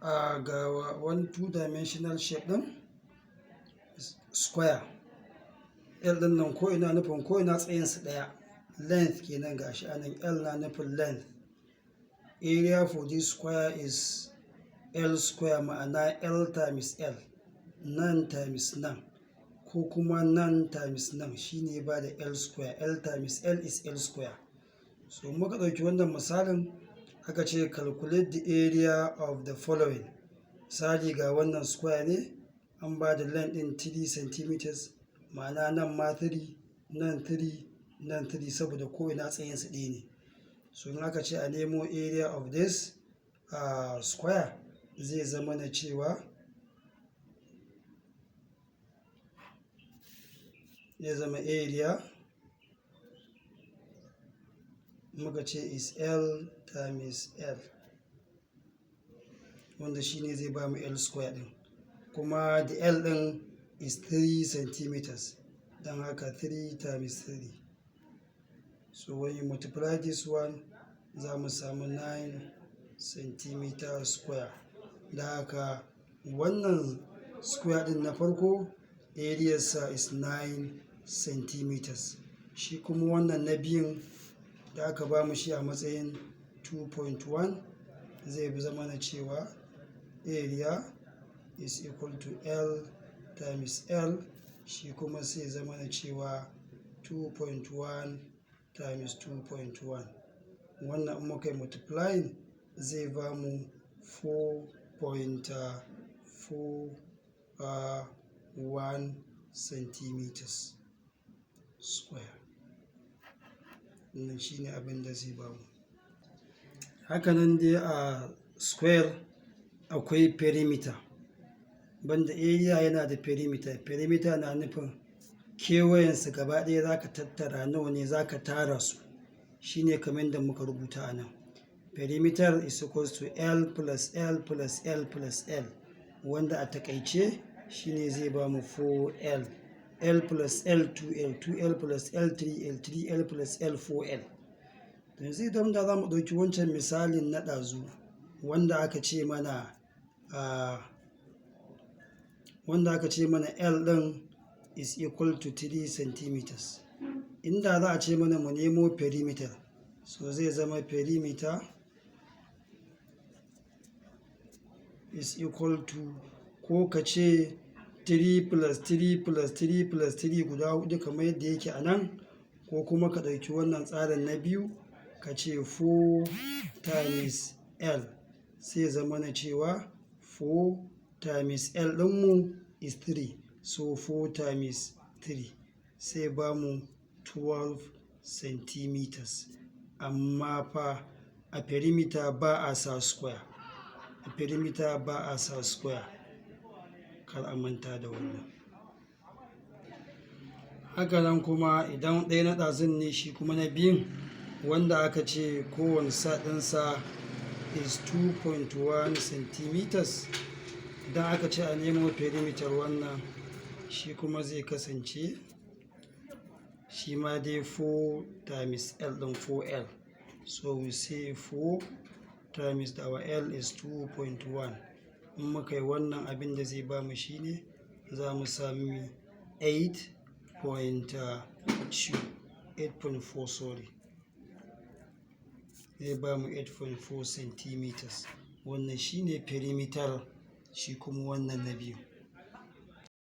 Ga one two dimensional shape ɗin square. L ɗin nan ko ina nufin ko ina tsayinsu ɗaya. Length kenan, gashi anan L na nufin length. Area for this square is L square, ma'ana L times L, nan times nan, ko kuma nan times nan, shine ba da L square. L times L is L square. So muka ɗauki wannan misalin, aka ce calculate the area of the following. Misali, ga wannan square ne, an ba da length ɗin 3 centimeters, ma'ana nan ma 3, nan 3, nan 3, saboda ko ina tsayinsu ɗaya ne. So in aka ce a nemo area of this square, zai zama na cewa zai zama area, muka ce, is L times L, wanda shine zai ba mu L square ɗin. Kuma the L ɗin is 3 centimeters, don haka 3 times 3. So when you multiply this one, za mu samu 9 centimeter square. Da haka wannan square ɗin na farko, area sa is 9 centimeters. Shi kuma wannan na biyun da aka ba mu shi a matsayin 2.1, zai bi zama na cewa area is equal to L times L. Shi kuma sai zama na cewa 2.1 times 2.1. Wannan in muka yi multiplying, zai ba mu 4.41 centimeters square. Wannan shine abin da zai ba mu. Hakanan dai a square akwai perimeter. Banda area, yana da perimeter. Perimeter na nufin kewayensu gaba ɗaya za ka tattara, nawa ne za ka tara su. Shine kamar yadda muka rubuta a nan. Perimeter is equals to L plus L plus L plus L, wanda a takaice shine zai ba mu 4L. L plus L, 2L, 2L plus L, 3L, 3L plus L, 4L. Yanzu idan da za mu ɗauki wancan misalin na ɗazu wanda aka ce mana L ɗin is equal to 3 centimeters. Inda za a ce mana mu nemo perimeter, so zai zama perimeter is equal to, ko ka ce 3 plus 3 plus 3 plus 3 guda hudu kamar yadda yake a nan, ko kuma ka ɗauki wannan tsarin na biyu, ka ce 4 times L. Sai zama na cewa 4 times L ɗinmu is 3, so 4 times 3 sai ba mu 12 centimeters. Amma fa a perimeter ba a sa square. A perimeter ba a sa square, kar a manta da wannan. Hakanan kuma idan ɗaya na ɗazun ne, shi kuma na biyun wanda aka ce kowane side ɗinsa is 2.1 centimeters, idan aka ce a nemo perimeter wannan, shi kuma zai kasance shi ma dai 4 times L ɗin, 4L. So we say 4 times our L is 2.1. In muka yi wannan, abin da zai ba mu shine za mu sami 8.2, 8.4, sorry, zai ba mu 8.4 centimeters. Wannan shine perimeter shi kuma wannan na biyu.